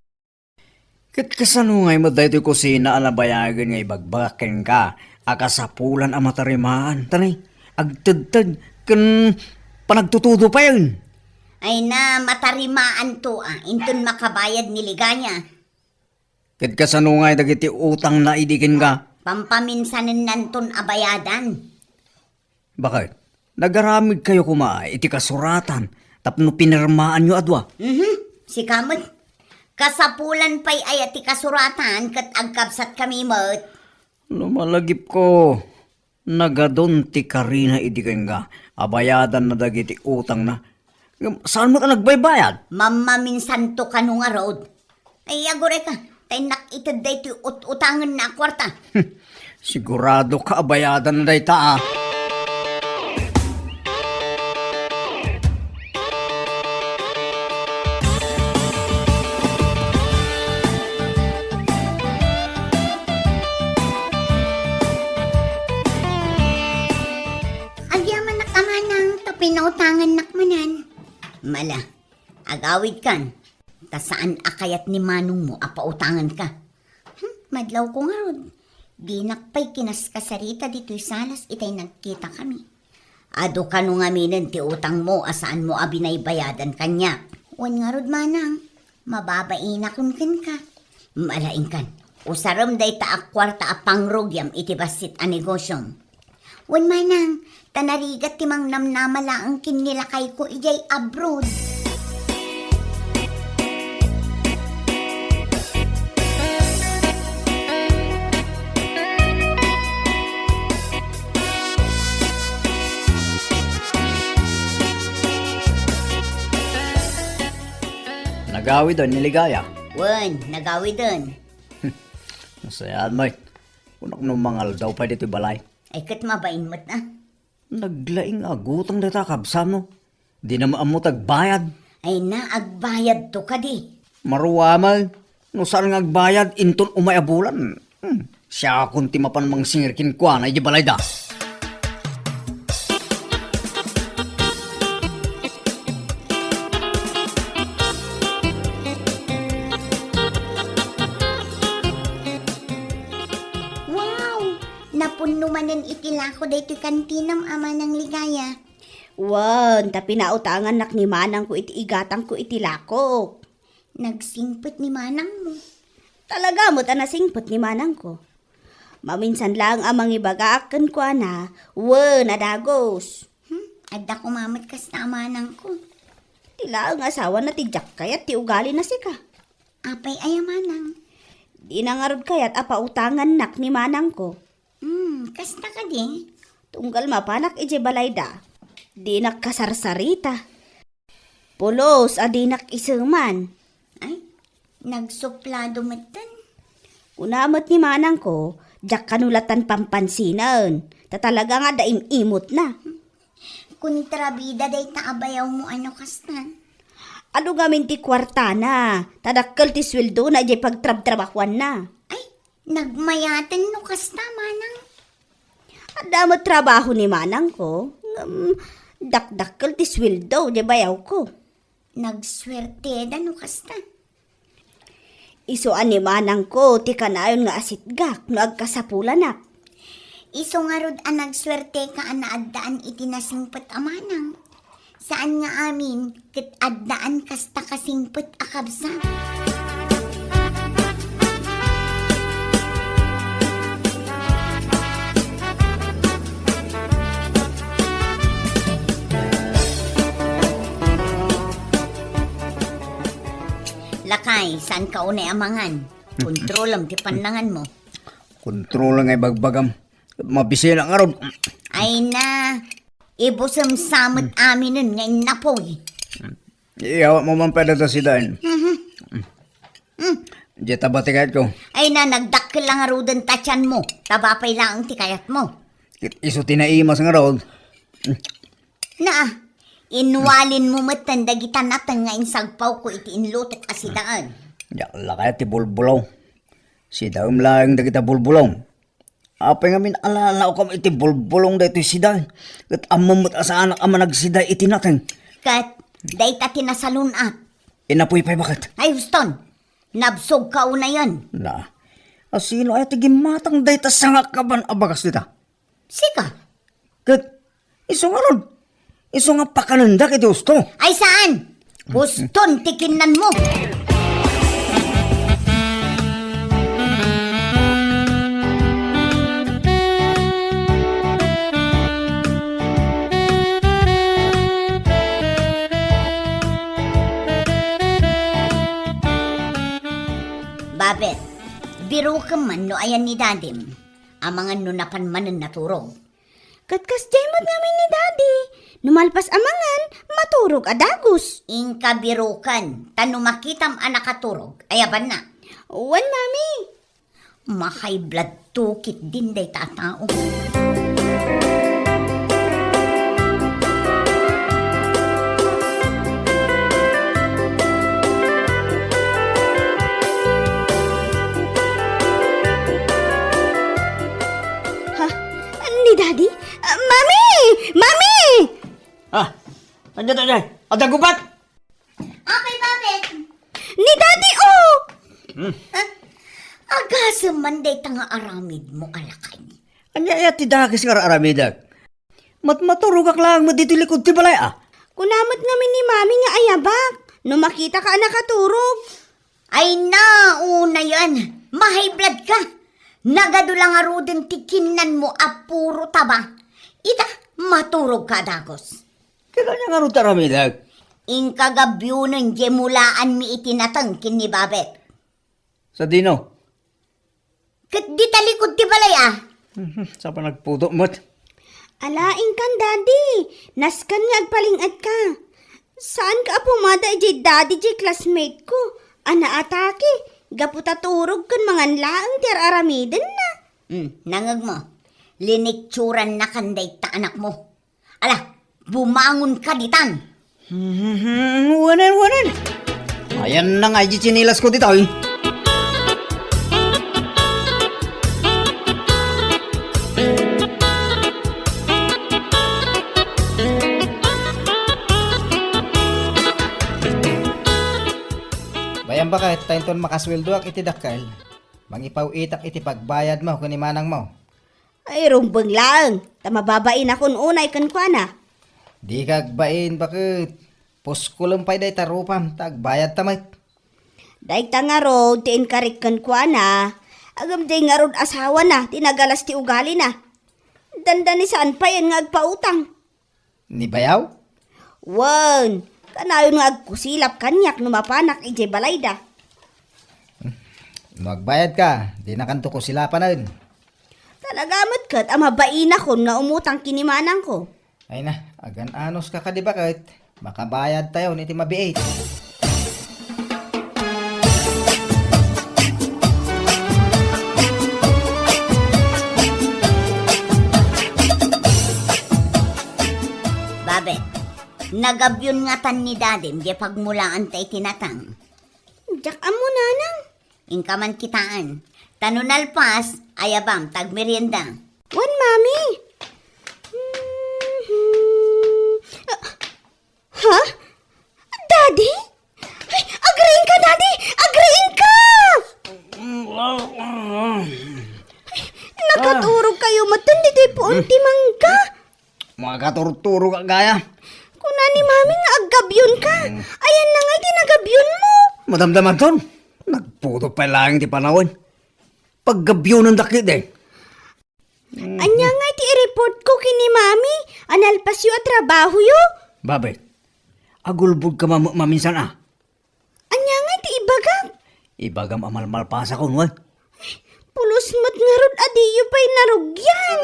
Ket kasano ngay met daytoy kusina a nabayagen nga ibagbagak kenka a kasapulan a matarimaan, tanay, agtedted ken panagtutudo payen? Ay na, matarimaanto a, inton makabayad ni Ligaya. Ket kasano ngay dagiti utangna idi kenka? Pampaminsanennanton a bayadan. Bakit? Nagaramidkayo koma iti kasuratan tapno pinirmaanyo a dua? Mhm, sika met. Kasapulan pay aya ti kasuratan ket agkabsatkami met. No malagipko, nagadun ti karina idi kenka a bayadanna dagiti utangna. Ngem saan met a nagbaybayad? Mammaminsanto kano ngarud. Ay, agurayka, ta innak ited daytoy ut-utangenna a kuarta. Sigurado ka a bayadanna dayta, a. Agyamanak a manang, ta pinautangannak manen. Mala, agawidkan, ta saan a kayat ni manongmo a pautanganka. Hmm, madlawko ngarud. Dinak pay kinaskasarita ditoy salas itay nagkitakami. Adu kano ngaminen ti utangmo a saanmo a binaybayadan kaniak? Wen ngarud, manang, mababainakon kenka. Malaingkan, usarem dayta a kuarta a pangrugiam iti bassit a negosyom. Wen manang, ta narigat ti mangnamnama laeng ken ni lakayko idiay abroad. Nagawiden ni Ligaya? Wen, nagawiden. Nasayaat, Mike. Kunak no mangaldaw pay ditoy balay. Ay, ket mabain met a. Naglaing a gutang dayta a kabsatmo. Dina ammo ti agbayad. Ay na, agbayadto kadi. Maruaman, no saan nga agbayad, inton umay a bulan. Hmm, siakon ti mapan mangsingir kenkuana idiay balayda. Wow! Napunno manen iti lako daytoy kantinam a manang Ligaya. Wen, ta pinautangannak ni manangko iti igatangko iti lakok. Nagsingpet ni manangmo. Talaga met a nasingpet ni manangko. Maminsan laeng a mangibagaak kenkuana, wen a dagus. Hmm, adda koma met kasta a manangko. Ti laeng asawana ti diak kayat ti ugalina sika. Apay aya manang? Dina ngarud kayat a pautangannak ni manangko. Hmm, kasta kadi? Tunggal mapanak idiay balayda, dinak kasarsarita. Pulos a dinak iseman. Ay, nagsuplado metten. Kuna met ni manangko, diak kano latan pampansinen. Ta talaga nga adda im-imotna. Kontrabida dayta a bayawmo a no kasta. Adu ngamin ti kuartana, ta dakkel ti sueldona idiay pagtrabtrabahuanna. Ay, nagmayaten no kasta, manang. Adda met trabaho ni manangko, ngem dakdakkel ti sueldo idiay bayawko. Nagsuerteda no kasta. Isu a ni manangko ti kanayon nga asitgak no agkasapulanak. Isu ngarud a nagsuerteka a naaddaan iti nasingpet a manang. Saan nga amin ket addaan kasta kasingpet a kabsat. Lakay, saan ka unay a mangan? Kontrolem ti pannanganmo. Kontrol nga ibagbagam. Mabisina ngarud. Ay na, ibusemsamet aminen nga innapoy. Iyawatmo man pay dayta sidaen. Mhm. Mm. Diay ta ba ti kayatko? Ay na, nagdakkel la ngaruden ta tianmo. Taba pay laeng ti kayatmo. Ket isu ti naimas ngarud. Naa, inwalinmo metten dagita nateng nga insagpawko iti inlutok a sidaen. Diak la kayat ti bulbulong. Sidaem laeng dagita bulbulong. Apay ngamin a lalaokam iti bulbulong daytoy sidaen? Ket ammom met a saanak a managsida iti nateng. Ket Dayta ti nasalun-at. Inapuy pay baket. Ay, Houston, nabsog ka unayen. Na, asino aya ti gimmatang dayta sangakaban a bagas dita? Sika. Ket isu ngarud, isu nga pakanendak iti husto. Ay saan? Huston ti kinnanmo. Babet, birokem man no ayan ni dadim. Amangan no napan manen naturog. Ket kasdiay met ngamin ni Daddy. No malpas a mangan, maturog a dagus. Inka biroken, ta no makitam a nakaturog, ayabanna. Wen, Mami. Ma-high blood to ketdin dayta a tao. Ha? Ni Daddy? Ah, Mami! Mami! Ah, ania dayta? Adda gubat? Apay, Babet? Ni Daddy, oh! Hmm. Ah, agasem man dayta nga aramidmo a lakay. Ania aya ti dakes nga ar-aramidek? Mat-, maturogak laeng met ditoy likod ti balay, ah. Kuna met ngamin ni Mami nga ayabak, no makitaka a nakaturog. Ay, naunayen, ma-high blood ka. Nagadu la ngaruden ti kinnanmo a puro taba. Ita, maturogka a dagus. Ket ania ngarud ti aramidek? Inka gabionen diay mulaanmi iti nateng ken ni Babet. Sadino? Ket dita likod ti balay, ah. Mhm, sapa nagpudo met. Ala, inkan, Daddy. Nasken nga agpaling-etka. Saanka a pumada idiay Daddy diay classmate ko a naatake gapu ta turog ken mangan laeng ti ar-aramidenna. Hmm, nangegmo. Liniksurannakan dayta anakmo. Ala, bumangonka ditan. Hmm, wanen, wanen. Ayanna nga idiay tsinelas ko ditoy. Bayam baket, ta inton makasueldoak iti dakkel, mangipaw-itak iti pagbayadmo ken ni manangmo. Ay, rumbeng laeng, ta mababainakon unay kenkuana. Dika agbain, baket. Puskolem pay dayta rupam, ta agbayadta met. Dayta ngarud ti inkarik kenkuana, ngem diay ngarud asawana ti nagalas ti ugalina. Dandani saan payen nga agpautang. Ni bayaw? Wen, kanayon nga agkusilap kaniak no mapanak idiay balayda. No agbayadka, dinakanto kusilapanen. Talaga met ket a mabainakon nga umutang ken ni manangko. Ay na, agan-anoska kadi baket, makabayadtayon iti mabiit. Babet, nagabion ngatan ni Dadim diay pagmulaanta iti natang. Diak ammo, Nanang. Inka man kitaan. Ta no nalpas, ayabam, ta agmerienda. Wen, Mami. Mhm. Ah, ha? Daddy? Ay, agriingka, Daddy! Agriingka! Ay, nakaturog kayo met ditoy puon ti mangga. Makaturturog ka gaya. Kuna ni Mami nga aggabion ka. Hmm. Ayanna nga iti nagabion mo. Madamdamaton, nagputot pay laeng ti panawen. Paggabionen dakit eh. Ania nga iti i-report ko ken ni Mami a nalpasyo a trabahoyo? Babet, agulbod ka mam-, maminsan a. Ania nga iti ibagak? Ibagam a malmalpasakon, wen? Pulos met ngarud a diyo pay narugian.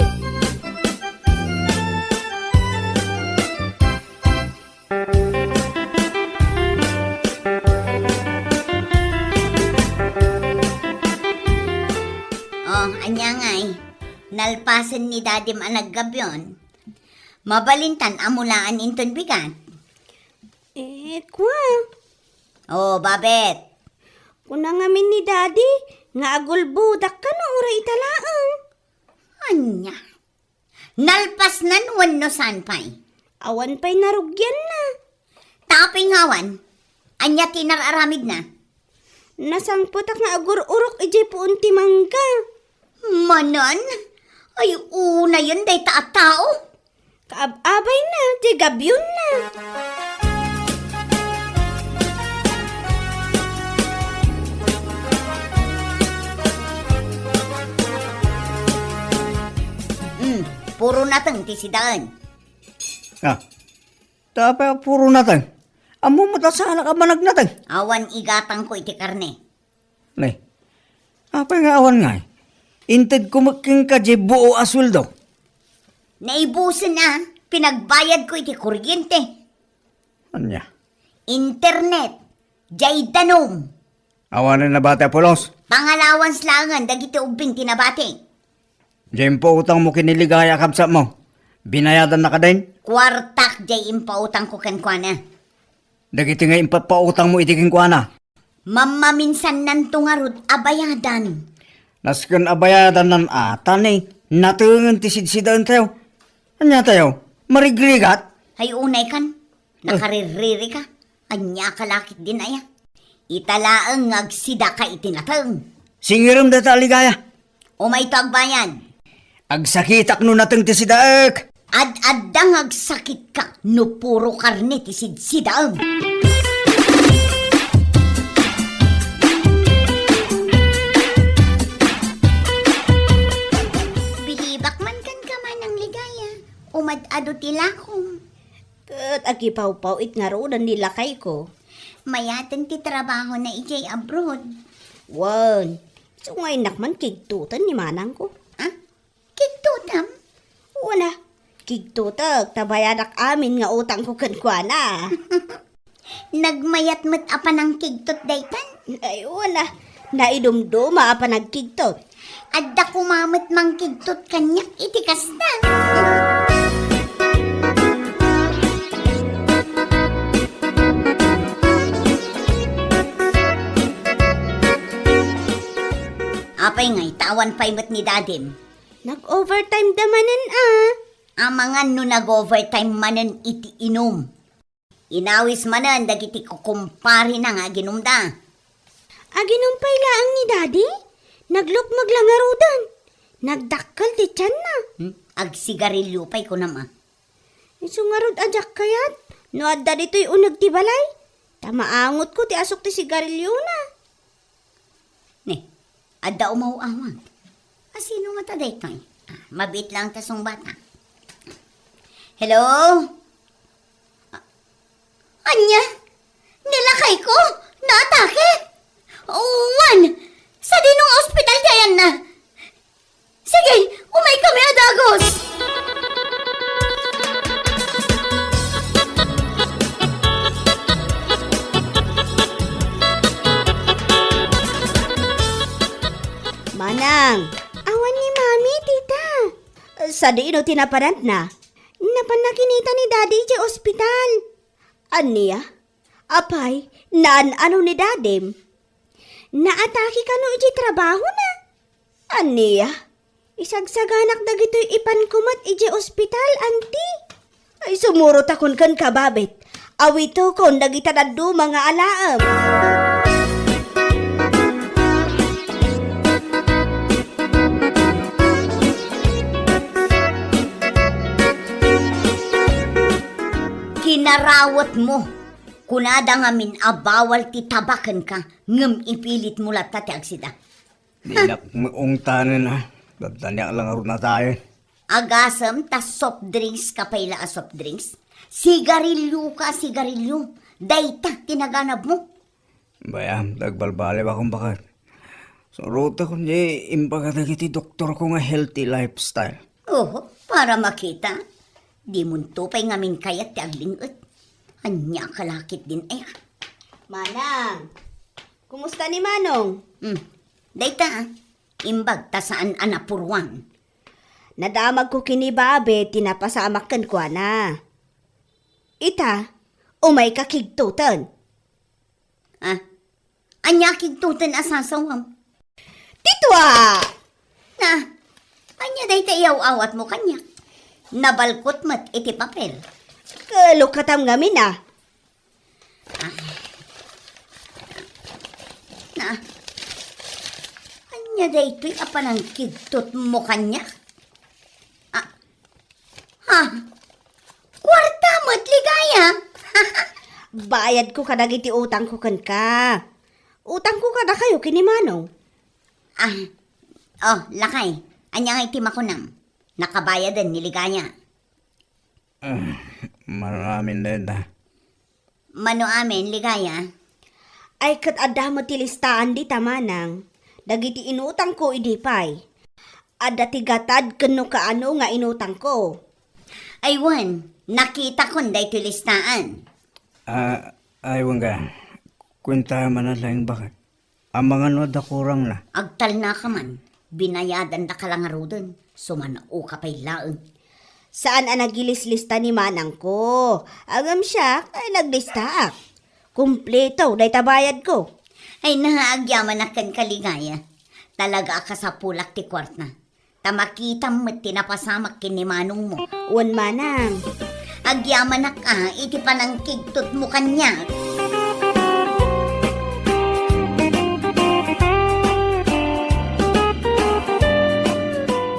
Oh, ania ngay? Nalpasen ni Dadim a naggabion. Mabalintan a mulaan inton bigat. Eh, kwa? Oh, Babet. Kuna ngamin ni Daddy nga agulbodak kano uray ita laeng. Ania? Nalpasnan wenno saan pay? Awan pay narugianna. Tapay nga awan, ania ti inar-aramidna? Nasangpetak nga agur-urok idiay puon ti mangga. Manen? Ay, unayen dayta a tao. Kaab-abayna ti gabionna. Mm, puro nateng ti sidaen. Ah, ta apay a puro nateng? Ammom met a saanak a managnateng. Awan igatangko iti karne. Ne, apay nga awan ngay? Intedko met kenka diay buo a sueldo. Naibusen a, pinagbayadko iti kuryente. Ania? Internet, diay danum. Awanen nabati a pulos? Pangalawas laengen dagiti ubbing ti nabati. Diay impautangmo ken ni Ligaya a kabsatmo, binayadanna kadin? Kuartak diay impautangko kenkuana. Dagiti nga impapautangmo iti kenkuana, mammaminsan nanto ngarud a bayadan. Nasken a bayadannan a, ta ni, natengen ti sidsidaentayo. Ania tayo? Marigrigat? Ay, unay kan. Eh. Nakaririri ka. Ania ka lakit din aya? Ita laeng nga agsidaka iti nateng. Singirem dayta a Ligaya. Umayto agbayad. Agsakitak no nateng ti sidaek. Ad-adda nga agsakitka no puro karne ti sidsidaem. Bilibak man kenka, Manang Ligaya. Umad-adu ti lakom. Ket agipawpaw-it ngaruden ni lakayko. Mayaten ti trabahona idiay abroad. Wen, isu nga innak man kigtoten ni manangko. Ah? Kigtotem? Wen a, kigtotek ta bayadak amin nga utangko kenkuana. Nagmayat met a panangkigtot daytan? Ay, wen a, naidumduma a panagkigtot. Adda koma met mangkigtot kaniak iti kasta. Apay ngay ta awan pay met ni Dadim? Nag-overtime da manen a. Amangan no nag-overtime manen iti inum. Inawis manen dagiti kukumparena nga aginumda. Aginum pay laeng ni Daddy? Naglukmeg la ngaruden. Nagdakkel ti tianna. Hmm? Agsigarilio pay kunam a. Isu ngarud a diak kayat no adda ditoy uneg ti balay. Ta maangotko ti asuk ti sigariliona. Ne, adda umaw-awag. A, sino ngata daytoy? Ah, mabiit laeng ta sungbata. Hello? A-, ania? Ni lakayko? Naatake? Wen, sadino nga ospital ti ayanna? Sige, umaykami a dagus! Manang! Awan ni Mami, tita. Sadino ti napananna? Napanna kinita ni Daddy idiay ospital. Ania? Apay, naan-ano ni Dadim? Naatake kano idiay trabahona? Ania? Isagsaganak dagitoy ipanko met idiay ospital, anti? Ay, sumurotakon kenka, Babet. Awitokon dagita dadduma nga alaem. Kinarawetmo. Kunada ngamin a bawal ti taba kenka, ngem ipilitmo latta ti agsida. Dinak maungtanen a. Dadaniak la ngarud natayen. Agasem ta soft drinks ka pay la a soft drinks? Sigarilio ka, sigarilio. Dayta ti naganabmo. Bayam, ta agbalbaliwakon baket. Surotakon diay imbaga dagiti doktorko nga healthy lifestyle. Oho, para makita. Dimonto pay ngamin kayat ti agling-et. Ania ka lakit din aya? Manang, kumusta ni Manong? Hmm, dayta, ah. Imbag ta saan a napuruan. Nadamagko ken ni Babe ti napasamak kenkuana. Ita, umayka kigtoten. Ah, ania kigtoten a sasawam? Ti tua! Na, ania dayta iyaw-awatmo kaniak? Nabalkot met iti papel. Kelokkatam ngamin a. Daytoy a panangkigtot mo kaniak? Ah, ha? Kuarta met, Ligaya? Bayadko kadagiti utangko kenka. Utangko kadakayo ken ni Manong. Ah, oh, lakay. Ania ngay ti makunam? Nakabayaden ni Ligaya. Ah, mano amin dayta. Mano amin, Ligaya? Ay, ket adda met ti listaan dita, Manang. Dagiti inutangko idi pay. Adda ti gatad ken no kaano nga inutangko. Ay wen, nakitakon daytoy listaan. Ah, ay, wen ka. Kuenta man laeng baket. Amangan no adda kurangna. Agtalnaka man, binayadandaka la ngaruden, sumano ka pay laeng. Saan a naglislista ni manangko. Ngem siak, ay, naglistaak. Kumpleto dayta bayadko. Ay, naagyamanak kenka, Ligaya. Talaga a kasapulak ti kuarta. Ta makitam met ti napasamak ken ni manongmo. Wen, manang. Agyamanak a iti panangkigtot mo kaniak.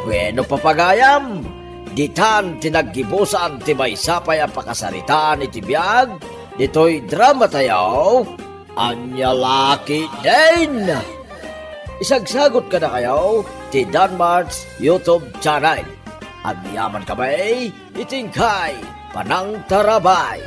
Bueno, papagayam, ditan ti naggibusan ti maysa pay a pakasaritaan iti biag ditoy drama tayo. Ania la ketdin? Isagsagot kadakayo ti Danmart's YouTube channel. Agyaman kami iti inkay panangtarabay.